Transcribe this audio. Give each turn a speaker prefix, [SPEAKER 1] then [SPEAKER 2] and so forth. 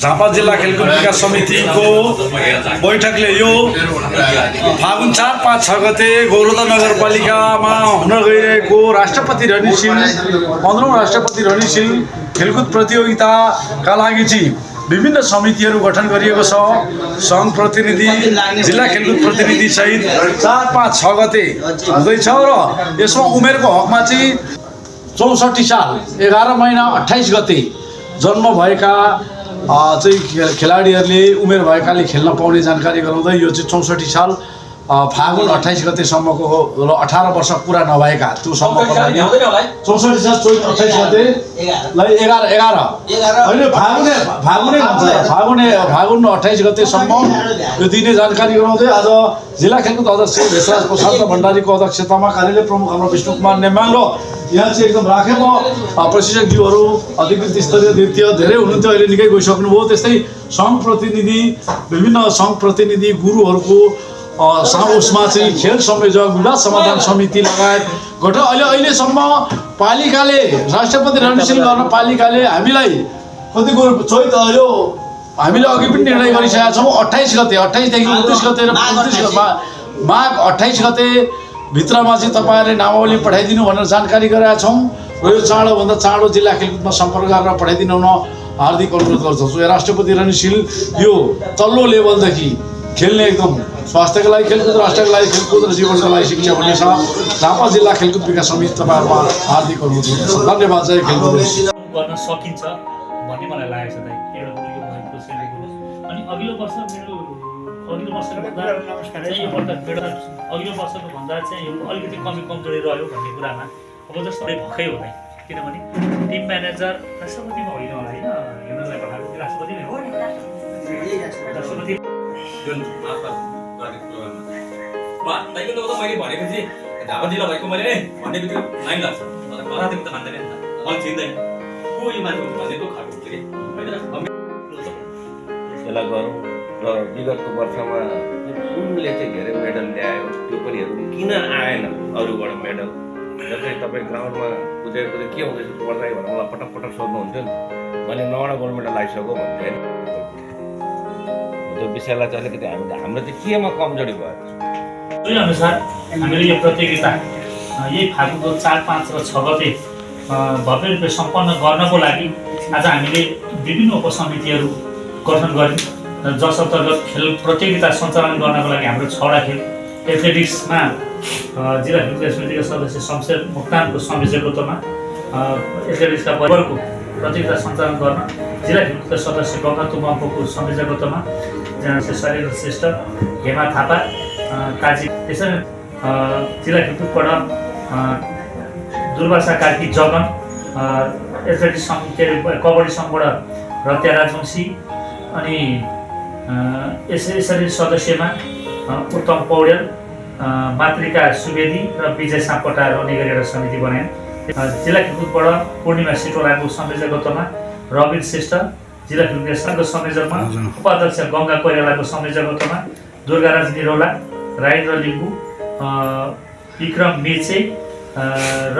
[SPEAKER 1] झापा जिल्ला खेलकुद विकास समितिको बैठकले यो फागुन 4, 5, 6 गते गौरवदा नगरपालिकामा हुन गइरहेको राष्ट्रपति रणशील 15औं राष्ट्रपति रणशील खेलकुद प्रतियोगिताका लागि चाहिँ विभिन्न समितिहरू गठन गरिएको छ। सङ्घ प्रतिनिधि, जिल्ला खेलकुद प्रतिनिधि सहित 4, 5, 6 गते हुँदैछ र यसमा उमेरको हकमा चाहिँ 64 साल 11 महिना 28 गते जन्म भएका चाहिँ खेलाडीहरूले उमेर भएकाले खेल्न पाउने जानकारी गराउँदै यो चाहिँ 64 साल फागुन 28 गतेसम्मको 18 वर्ष पुरा नभएका त्यो सम्मको लागि 64 साल 28 गतेलाई 11 अहिले फागुन 28 गतेसम्म यो दिने जानकारी गराउँदै आज जिल्ला खेलकुद अध्यक्ष भेषराज प्रसाद भण्डारीको अध्यक्षतामा कार्यालय प्रमुख हाम्रो विष्णु कुमार नेमाङ र यहाँ चाहिँ एकदम राखेको प्रशिक्षकज्यूहरू अधिकृत स्तरीय द्वितीय धेरै हुनुहुन्थ्यो, अहिले निकै गइसक्नुभयो। त्यस्तै सङ्घ प्रतिनिधि, विभिन्न सङ्घ प्रतिनिधि गुरुहरूको उसमा चाहिँ खेल संयोजक, विवाद समाधान समिति लगायत गठन अहिलेसम्म पालिकाले राष्ट्रपति रणशील गर्न पालिकाले हामीलाई कतिको यो हामीले अघि पनि निर्णय गरिसकेका छौँ। 28 गते 28 देखि 29 गते र 29 माघ 28 गते भित्रमा चाहिँ तपाईँहरूले नामावली पठाइदिनु भनेर जानकारी गराएका छौँ र यो चाँडोभन्दा चाँडो जिल्ला खेलकुदमा सम्पर्क गरेर पठाइदिनु हुन हार्दिक अनुरोध गर्दछु। राष्ट्रपति रणशील यो तल्लो लेभलदेखि खेल्ने एकदम स्वास्थ्यको लागि खेलकुद, राष्ट्रको लागि खेलकुद र जीवनको लागि शिक्षा भन्ने छ। झापा जिल्ला खेलकुद विकास समिति तपाईँहरूमा हार्दिक अनुरोध गर्दछु। धन्यवाद। जय खेलकुद
[SPEAKER 2] गर्न सकिन्छ भन्ने मलाई लागेको छ। अनि अघिल्लो वर्षको भन्दा चाहिँ यो अलिकति कमजोरी रह्यो भन्ने कुरामा अब जस्तो भएकै हो किनभने टिम म्यानेजर राष्ट्रपतिमा होइन होला होइन, हेर्नलाई पठाएको राष्ट्रपति नै हो। राष्ट्रपति
[SPEAKER 3] मैले भनेको चाहिँ झापा जिल्ला भएको मैले भनेको त्यो लाइन लाग्छ कतादेखि त मान्दैन नि त, मलाई चिन्दैन को यो मान्छे भनेको खाएको के
[SPEAKER 4] यसलाई गरौँ र विगतको वर्षमा कुनले चाहिँ धेरै मेडल ल्यायो त्यो पनि हेरौँ किन आएन अरूबाट मेडल। जस्तै तपाईँ ग्राउन्डमा कुदेर के हुँदैछ पर्दा भनेर मलाई पटक पटक सोध्नुहुन्थ्यो नि, मैले 9वटा गोल्ड मेडल आइसक्यो भन्थेँ होइन। त्यो विषयलाई चाहिँ अलिकति हाम्रो चाहिँ केमा कमजोरी भयो
[SPEAKER 2] अनुसार हामीले यो प्रतियोगिता यही फागुनको 4, 5 र 6 गते भव्य रूपले सम्पन्न गर्नको लागि आज हामीले विभिन्न उपसमितिहरू गठन गऱ्यौँ, जस अन्तर्गत खेल प्रतियोगिता सञ्चालन गर्नको लागि हाम्रो 6वटा खेल एथलेटिक्समा जिल्ला खेलकुद समितिका सदस्य शमशेर मोक्तानको संयोजकत्वमा एथलेटिक्सका वर्गको प्रतियोगिता सञ्चालन गर्न जिल्ला खेलकुदका सदस्य गङ्गा तुम्बाङको संयोजकत्वमा शैलेन्द्र श्रेष्ठ, हेमा थापा, काजी, त्यसरी जिल्ला खेलकुदबाट दुर्वासा कार्की जगन, एथलेटिक्स सङ्घ कबड्डी सङ्घबाट रत्या राजवंशी, अनि यसरी सदस्यमा उत्तम पौडेल, मातृका सुवेदी र विजय सापकोटा रहने गरेर समिति बनायौँ। जिल्ला खेलकुदबाट पूर्णिमा सिटोलाको संयोजकत्वमा रविन श्रेष्ठ, जिल्ला खेलकुद संघको संयोजकमा उपाध्यक्ष गङ्गा कोइरालाको संयोजकत्वमा दुर्गाराज निरौला, राजेन्द्र लिम्बू, विक्रम मेचे र